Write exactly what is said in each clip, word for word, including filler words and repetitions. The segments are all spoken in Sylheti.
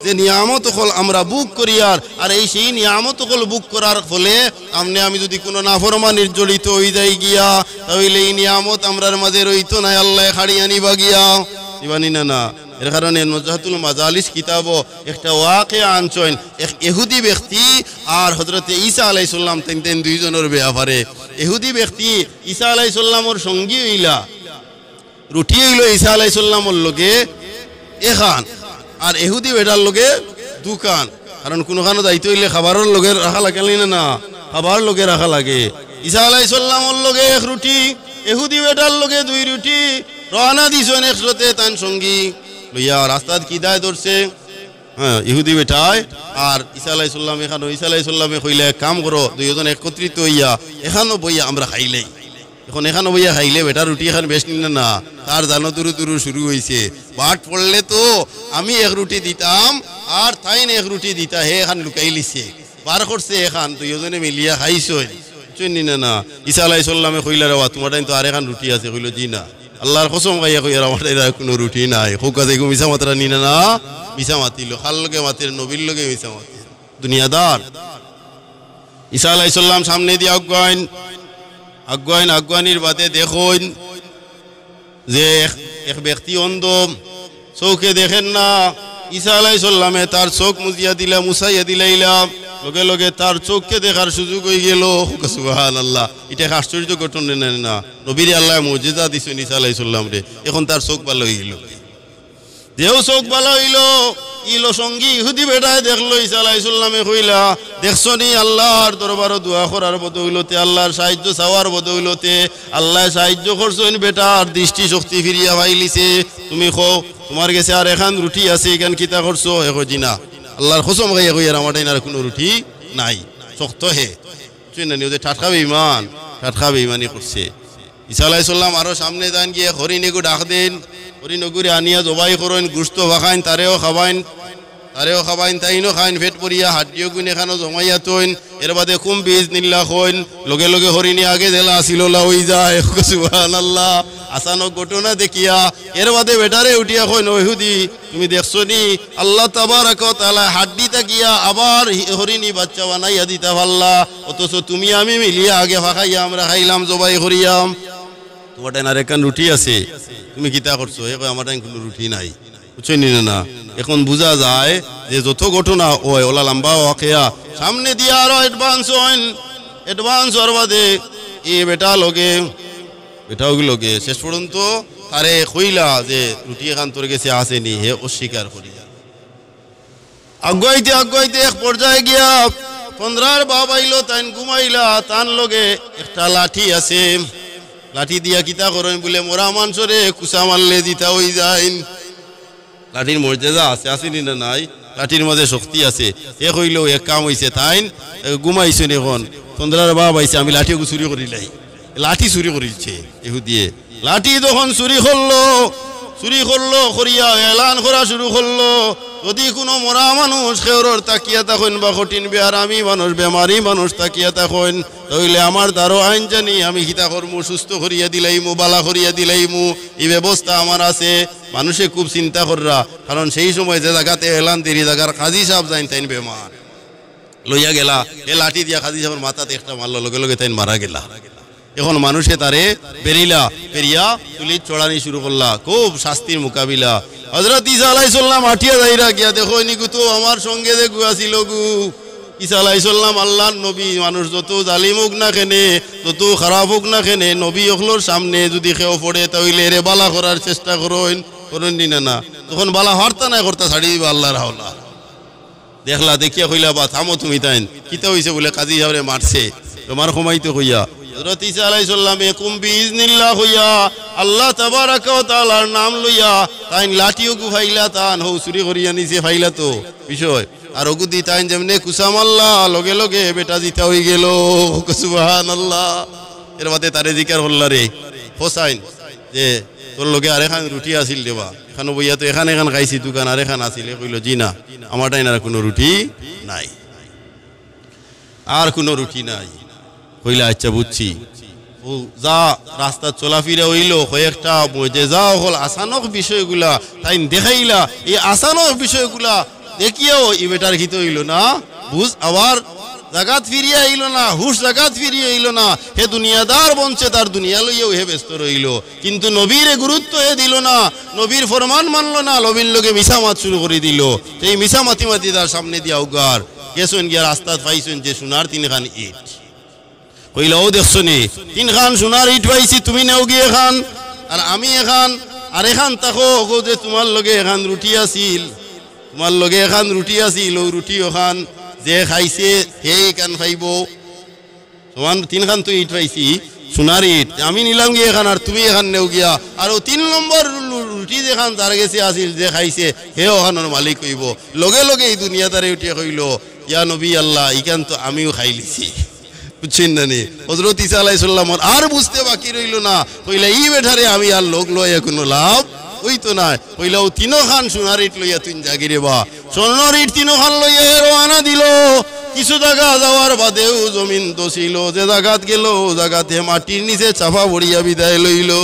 যে নিয়ামত অকল আমরা ভোগ করিয়ার, আর এই সেই নিয়ামত অকল ভোগ করার ফলে আপনে আমি যুদি কুনু নাফরমানির জড়িত অইযাই গিয়া, তা অইলে ই নিয়ামত আমরার মাঝে রইতো নায়, আল্লায় কাড়িয়া নিবা গিয়া। নিবা নি না, না? এর কারণে নুজহাতুল মাজালিস কিতাবো একটা ওয়াকিয়া আনছইন, এক ইহুদি ব্যক্তি আর হযরতে ঈসা আলাইহিস সালাম, তাইন, তাইন দুইজনর ব্যাপারে। ইহুদি ব্যক্তি ঈসা আলাইহিস সালামর সঙ্গী অইলা, রুটি অইলো ঈসা আলাইহিস সালামর লগে এখান, আর ইহুদি বেটার লগে দুখান। কারণ কুনুখানো যাইতে অইলে খাবারর লগে রাখা লাগে নি না, না? খাবার লগে রাখা লাগে। ঈসা আলাইহিস সালামর লগে এক রুটি, ইহুদি বেটার লগে দুই রুটি। রওয়ানা দিছইন একসাথে তান সঙ্গী লইয়া। রাস্তাত খিদায় ধরছে, হ্যাঁ, ইহুদি বেটায় আর ঈসা আলাইহিস সালাম এখানো। ঈসা আলাইহিস সালামে কইলা, "এক কাম করো, দুইজন একত্রিত অইয়া এখানো বইয়া আমরা খাইলাই।" এখন এখানো বইয়া খাইলে বেটার রুটি এখান বেশ নি না, না? তার জানো দুরু দুরু শুরু অইছে। বাট পড়লে তো আমি এক রুটি দিতাম, আর তাইন এক রুটি দিতা, হে এখান লুকাইলিছে। বার করছে এখান, দুইজনে মিলিয়া খাইছইন। বুঝছইন নি না, না? ঈসা আলাইহিস সালামে কইলা, "রে বা, তুমার তাইন তো আর এখান রুটি আছে।" কইলো, "জি না।" "আল্লার কসম খাইয়া কইয়ার, আমার তাইন আর কুনু রুটি নাই।" কউক্কা দেখি মিছা মাতরা নি না, না? মিছা মাতিলো। কার লগে মাতের? নবীর লগে মিছা মাতের। দুনিয়াদার। ঈসা আলাইহিস সালাম সামনেদি আগুয়াইন, আগুয়াইন, আগুয়ানির বাদে দেখইন যে এক, এক ব্যক্তি অন্ধ, চউখে দেখের না। ঈসা আলাইহিস সালামে তার চউখ মুজিয়া দিলা, মুছাইয়া দিলাইলা, লগে লগে তার চউখকে দেখার সুযোগ অইগেলো। সুবহানাল্লাহ। ইটা এক আশ্চর্য ঘটনা নি না? নবীরে আল্লায় মুজিজা দিছইন ঈসা আলাইহিস সালামরে, এখন তার চউখ ভালা অইগেলো। যেউ চউখ ভালা অইলো, ইলো সঙ্গী ইহুদি বেটায় দেখলো, ঈসা আলাইহিস সালামে কইলা, "দেখছো নি, আল্লার দরবারো দোয়া করার বদৌলতে, আল্লার সাহায্য চাওয়ার বদৌলতে আল্লায় সাহায্য করছইন, বেটার দৃষ্টি শক্তি ফিরিয়া পাইলিছে। তুমি কও, তুমার গেছে আর এখান রুটি আছে, ইখান কিতা করছো?" হে কয়, "জি না, আল্লার কসম খাইয়া কইয়ার, আমার তাইন আর কুনু রুটি নাই।" শক্ত হে। বুঝছইন না নি? অউ যে টাটকা বেঈমান, টাটকা বেঈমানি করছে। ঈসা আলাইহিস সালাম আরো সামনে যাইন, গিয়া হরিণ এগু ডাক দেইন, হরিণ অগুরে আনিয়া জবাই করইন, গুস্ত ফাকাইন, তারেও খাবাইন, তারেও খাবাইন, তাইনও খাইন, পেট ভরিয়া হাড্ডি অগুন এখানো জমাইয়া থইন। এর বাদে কুম বিইজনিল্লাহ কইন, লগে লগে হরিণে আগে যেলা আছিল অলা অইযায়। সুবহানাল্লাহ। আচানক ঘটনা দেখিয়া এর বাদে বেটারে উঠিয়া কইন, "ও ইহুদি, তুমি দেখছো নি, আল্লাহ তাবারাকা ওয়া তাআলা হাড্ডি থাকিয়া আবার হি-, হরিণী বাচ্চা বানাইয়া দিতা পারলা, অথচ তুমি আমি মিলিয়া আগে ফাকাইয়া আমরা খাইলাম, জবাই করিয়াম। তুমার তাইন আর এখান রুটি আছে, তুমি কিতা করছো?" হে কয়, "আমার তাইন কুনু রুটি নাই।" বুঝছইন নি না? এখন বুঝা যায় যে যত ঘটনা অয়, অলা লম্বা ওয়াকিয়া, সামনেদি আরো advance অইন, advance অওয়ার বাদে ই বেটা লগে, বেটা অগু লগে শেষ পর্যন্ত তারে কইলা যে, "রুটি এখান তোর গেছে আছে নি?" হে অস্বীকার করিয়া। আগুয়াইতে আগুয়াইতে এক পর্যায়ে গিয়া তন্দ্রার বাপ আইলো, তাইন ঘুমাইলা, তান লগে একটা লাঠি আছে। লাঠি দিয়া কিতা করইন বুলে, মরা মানষরে কুচা মারলে জিতা অইযাইন। লাঠির মর্যাদা আছে, আছে নি না নাই? লাঠির মাঝে শক্তি আছে। হে কইলো, "এক কাম অইছে, তাইন, এ, ঘুমাইছইন এখন, তন্দ্রার বাপ আইছে, আমি লাঠি অগু চুরি করিলাই।" লাঠি চুরি করিলছে ইহুদিয়ে। লাঠি যখন চুরি করলো, চুরি করলো, করিয়া এলান করা শুরু করলো, "যুদি কুনু মরা মানুষ কেউরর তাকিয়া থাকইন বা কঠিন বেয়ারামি মানুষ, বেমারি মানুষ তাকিয়া থাকইন, তা অইলে আমার দ্বারো আইন জানি, আমি কিতা করমু, সুস্থ করিয়া দিলাইমু, বালা করিয়া দিলাইমু, ই ব্যবস্থা আমার আছে।" মানুষে খুব চিন্তা কররা, কারণ সেই সময় যে জাগাত এলান দের, ই জাগার কাজী সাব যাইন, তাইন বেমার। লইয়া গেলা, হে লাঠি দিয়া কাজী সাবর মাথাত একটা মারলো, লগে লগে তাইন মারা গেলা। এখন মানুষে তারে বেরিলা, বেরিয়া তুলিত চড়ানি শুরু করলা, খুব শাস্তির মোকাবিলা। হযরত ঈসা আলাইহিস সালাম আটিয়া যাইরা গিয়া দেখইন, "ইগু তো আমার সঙ্গে যেগু আছিল অগু।" ঈসা আলাইহিস সালাম আল্লার নবী, মানুষ যত জালিম অউক না কেনে, যত খারাপ অউক না কেনে, নবী অকলর সামনে যুদি কেউ পড়ে, তা অইলে এরে বালা করার চেষ্টা করইন, করইন নি না, না? তখন বালা পারতা নায়, করতা ছাড়ি দিবা আল্লার হাওলা। দেখলা, দেখিয়া কইলা, "বা থামো তুমি তাইন, কিতা অইছে?" বুলে, "কাজী সাবরে মারছে, বেমার কমাইতো কইয়া।" হযরত ঈসা আলাইহিস সালামে কুম বিইজনিল্লাহ কইয়া, আল্লাহ তাবারাকা ওয়া তাআলার নাম লইয়া, তাইন লাঠি অগু পাইলা, তান হউ চুরি করিয়া নিছে, পাইলা তো বিষয়। আর অগুদি তাইন যেমনে কুচা মারলা, লগে লগে বেটা জিতা অইগেলো। সুবহানাল্লাহ। এর বাদে তারে জিকার করলা, "রে হোসাইন, যে তোর লগে আরেকখান রুটি আছিল রে বা, এখানো বইয়া তো এখান এখান খাইছি, দুখান আরেকখান আছিল।" হে কইলো, "জি না, আমার তাইন আর কুনু রুটি নাই, আর কুনু রুটি নাই।" কইলা, "আচ্ছা, বুঝছি।" অউ যা রাস্তাত চলাফিরা অইলো, কয়েকটা মজেজা অকল, আচানক বিষয়গুলা তাইন দেখাইলা, ই আচানক বিষয়গুলা দেখিয়াও ই বেটার কিতা অইলো না, বুঝ আবার জাগাত ফিরিয়া আইলো না, হুশ জাগাত ফিরিয়া আইলো না। হে দুনিয়াদার বনছে, তার দুনিয়া লইয়াউ হে ব্যস্ত রইলো। কিন্তু নবীরে গুরুত্ব হে দিলো না, নবীর ফরমান মানলো না, নবীর লগে মিছা মাত শুরু করি দিলো। তে ই মিছা মাতি মাতি তার সামনেদি আউগার গেছইন, গিয়া রাস্তাত পাইছইন যে সোনার তিনখান ইট। কইলা, "অউ দেখছো নি, তিনখান সোনার ইট পাইছি, তুমি নেওগি এখান, আর আমি এখান, আর এখান থাকো, অগু যে তুমার লগে এখান রুটি আছিল, তুমার লগে এখান রুটি আছিল, অউ রুটি অখান যে খাইছে, হে এখান পাইবো। সমান তিনখান তো ইট পাইছি, সোনার ইট, আমি নিলামগি এখান, আর তুমি এখান নেওগিয়া, আর অউ তিন নম্বর রু-, রু-, রুটি যেখান যার গেছে আছিল, যে খাইছে, হে অখানর মালিক অইবো।" লগে লগে ই দুনিয়াদারে উঠিয়া কইলো, "ইয়া নবী আল্লাহ, ইখান তো আমিও খাইলিছি।" বুঝছইন না নি? হজরত ঈসা আলাইহিস সালামর আর বুঝতে বাকি রইলো না। কইলা, "ই বেটারে আমি আর লগ লইয়া কুনু লাভ অইতো নায়।" কইলা, "অউ তিনখান সোনার ইট লইয়া তুইন যাগি রেবা। সোনার ইট তিনখান লইয়া হে রওয়ানা দিলো। কিছু জাগা যাওয়ার বাদেউ জমিন ধসিলো, যে জাগাত গেলো, অউ জাগাত হে মাটির নিচে চাপা পড়িয়া বিদায় লইলো।"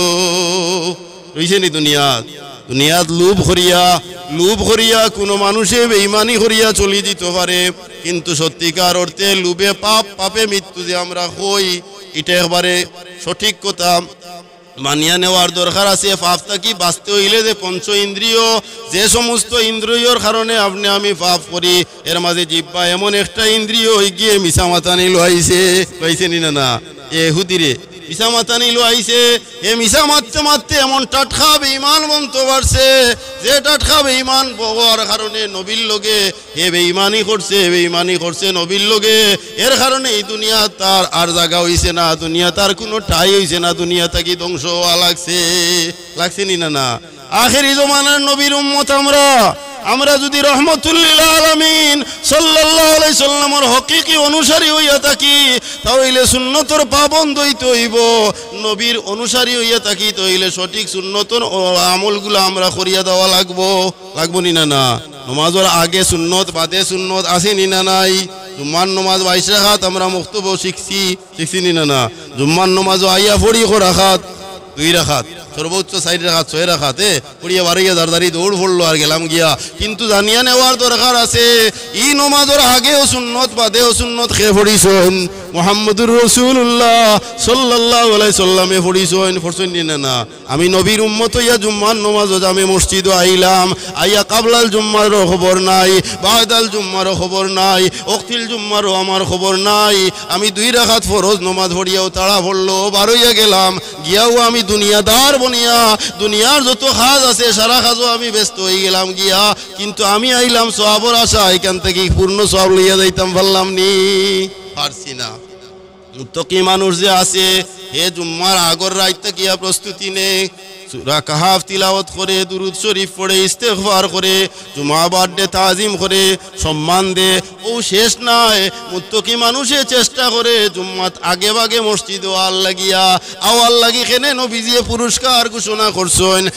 রইছে নি দুনিয়াত? দুনিয়াত লোভ করিয়া, লোভ করিয়া কুনু মানুষে বেইমানি করিয়া চলি দিতো পারে, কিন্তু সত্যিকার অর্থে লোভে পাপ, পাপে মৃত্যু যে আমরা কই, ইটা একবারে সঠিক কথা। মানিয়া নেওয়ার দরকার আছে। পাপ থাকি বাঁচতে অইলে যে পঞ্চ ইন্দ্রিয়, যে সমস্ত ইন্দ্রিয়র কারণে আপনে আমি পাপ করি, এর মাঝে জিব্বা এমন একটা ইন্দ্রিয় অইগিয়ে মিছা মাতানি লইছে, লইছে নি না, না? এ হুদিরে, মিছা মাতানি লইছে, হে মিছা মাততে মাততে এমন টাটকা বেইমান বনতো পারছে, যে টাটকা বেইমান অওয়ার কারণে নবীর লগে হে বেইমানি করছে, বেইমানি করছে নবীর লগে। এর কারণে ই দুনিয়াত তার আর জাগা অইছে না, দুনিয়াত তার কুনু ঠাই অইছে না, দুনিয়া থাকি ধ্বংস অওয়া লাগছে। লাগছে নি না, না? আখেরি জমানার নবীর উম্মত আমরা। আমরা যুদি রহমতুল্লিল আলামিন সাল্লাল্লাহু আলাইহি সাল্লামর হকিকি অনুসারী অইয়া থাকি, তা অইলে সুন্নতর পাবন্দ অইতে অইবো। নবীর অনুসারী অইয়া থাকি, তা অইলে সঠিক সুন্নতর অ-, আমলগুলা আমরা করিয়া দেওয়া লাগবো। লাগবো নি না, না? নমাজর আগে সুন্নত, বাদে সুন্নত আছে নি না নাই? জুম্মার নমাজ বাইশ রাকাত আমরা মক্তবো শিখছি, শিখছি নি না, না? জুম্মার নমাজো আইয়া পড়ি কয় রাকাত, দুই রাকাত, সর্বোচ্চ চাইর রাকাত, ছয় রাকাত, এ, পড়িয়া বারইয়া দারদারি দৌড় পড়লো আর গেলাম গিয়া। কিন্তু জানিয়া নেওয়ার দরকার আছে, ই নমাজর আগেও সুন্নত, বাদেও সুন্নত কে পড়িছইন? মুহাম্মদুর রাসূলুল্লাহ সাল্লাল্লাহু আলাইহি সাল্লামে পড়িছইন, পড়ছইন নি না, না? আমি নবীর উম্মত অইয়া জুম্মার নমাজো জামে মসজিদো আইলাম, আইয়া কাবলাল জুম্মারও খবর নাই, বাদাল জুম্মারও খবর নাই, ওয়াক্তিল জুম্মারও আমার খবর নাই। আমি দুই রাকাত ফরজ নমাজ পড়িয়াও তাড়া পড়লো, বারইয়া গেলাম, গিয়াও আমি দুনিয়াদার বনিয়া দুনিয়ার যত কাজ আছে সারা কাজো আমি ব্যস্ত অইগেলাম গিয়া, কিন্তু আমি আইলাম সওয়াবর আশা, ইখান থাকি পূর্ণ সওয়াব লইয়া যাইতাম পারলাম নি? পারছি না। মুত্তাকি মানুষ যে আছে, হে জুম্মার আগর রাইত থাকিয়া প্রস্তুতি নে, সূরা কাহাফ তিলাওয়াত করে, দুরুদ শরীফ পড়ে, ইস্তেগফার করে, জুমা বারডে তাজিম করে, সম্মান দে। অউ শেষ নায়, মুত্তাকি মানুষে চেষ্টা করে জুম্মাত আগে ভাগে মসজিদো আওয়ার লাগিয়া, আওয়ার লাগি কেনে নবীজিয়ে পুরস্কার ঘোষণা করছইন।